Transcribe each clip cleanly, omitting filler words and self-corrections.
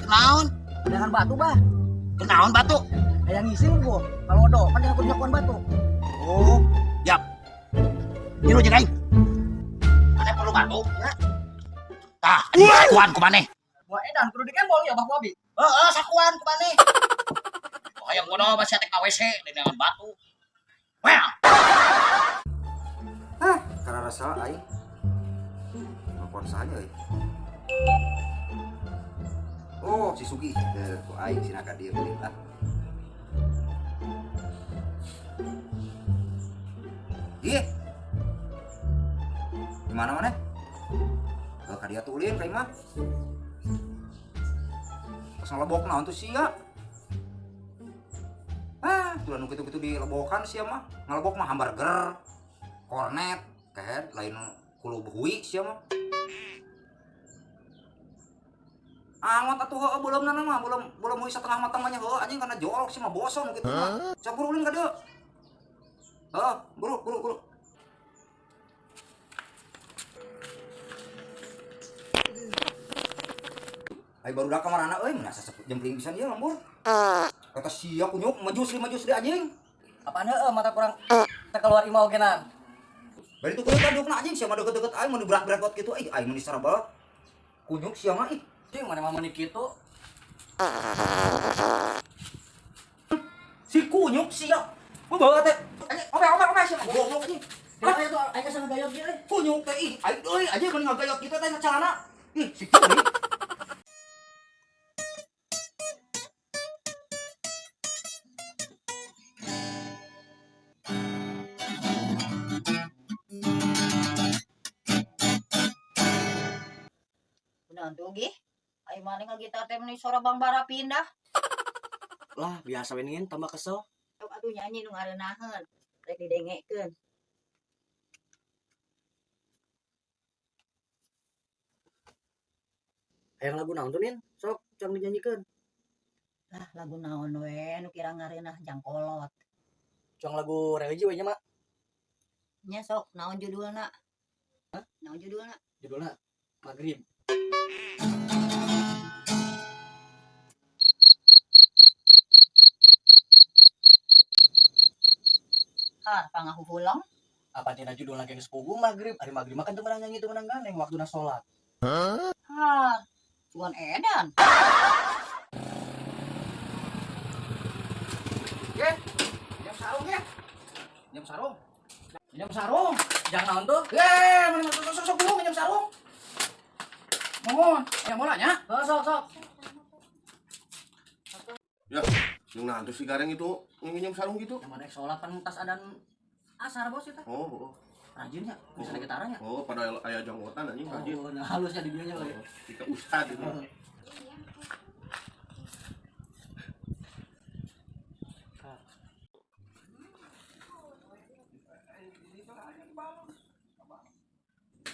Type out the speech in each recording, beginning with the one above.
Kenaon? Dengan batu bah. Kenaon batu? Hayang ngising gua. Kalau do, kan aku nyakuan batu. Oh, yap. Ini lu jeung aing. Maneh perlu batu? Ya. Tah, anjing sakuan ku maneh. Wah edan kudu dikembol ya bah ku abi. Heeh, sakuan ku maneh. Oh, hayang modal masih teh ka WC dengan batu. Well, Hah, karena rasa aing. Telepon saja euy. Oh, si Sugi. Ku aing sina ka dieu lah. Ih. Di mana mana? Ke ka dia tulin ka imah. Pas ngelebok naon tuh sia. Ah, tuh nu kitu-kitu dilebokan sia mah. Ngelebok mah hamburger, kornet, kehed lain kulub hui sia mah. Angot atuh heueuh beuleumna mah, beuleum beuleum hui satengah matang mah nya heueuh anjing kana jorok sia mah boson kitu mah. Sok buru ulin ka dieu. Heuh, buru buru buru. Ai barudak ka marana euy, mun asa jempling pisan ieu lembur. Kata sia kunyuk majus di anjing. Apaan heueuh mata kurang terkeluar imau genan. Bari tuh kan dukna anjing sia mah deket-deket aing mun diberat-berat kitu ih aing mun disarabal. Kunyuk sia mah ih. Cing mana mah meuni kitu. Si kunyuk sia. Bawa teh. Anjing, ome ome ome sia goblok anjing. Kenapa itu aing kesana gayot ieu euy. Kunyuk teh ih aing euy anjing mun ngagayot kitu teh celana. Ih si kunyuk. Kunaon tuh gih? Ai maneh ngagitar teh meuni sora Bang Bara pindah. Lah, biasa we ningin tambah kesel. Sok atuh nyanyi nu ngareunaheun. Rek didengekeun. Hayang lagu naon tuh nin? Sok cang dinyanyikeun. Lah lagu naon we nu kira ngareunah jangkolot. Cang lagu religi we nya mak. Nya sok naon judulna? Hah? Naon judulna? Judulna Maghrib. Ah, pangahuhulong. Apa tina judulna ge geus puguh Maghrib? Ari Maghrib mah kan teu meunang nyanyi teu meunang gandeng waktuna salat. Hah, cuan edan. Ye, jam sarung ya. Jam sarung. Jam sarung. Jang naon tuh? Ye, mun sok sok sok buru jam sarung. Mohon, ya mulanya. Oh, sok sok. Ya, yang nanti si gareng itu nginjem sarung gitu. Yang mana sholat pan tas adan asar bos itu. Oh, oh. Rajinnya, bisa oh. Gitaranya. Oh, pada ayah janggotan anjing rajin. Oh, nah halusnya di dieu nya euy. Kita ustad itu.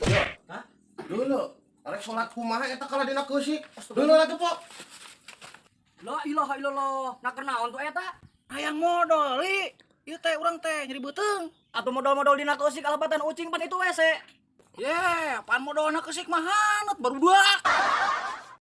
Ya. Hah? Dulu, arek salat kumaha eta kalah dina keusik. Dulu atuh, Pok. La ilaha illallah. Nah kenaon tuh eta? Hayang modal li. Ieu teh urang teh nyeri beuteung. Atau modal-modal dina keusik alapatan ucing pan itu WC. Ye, apaan modalna keusik mah hanut baru dua.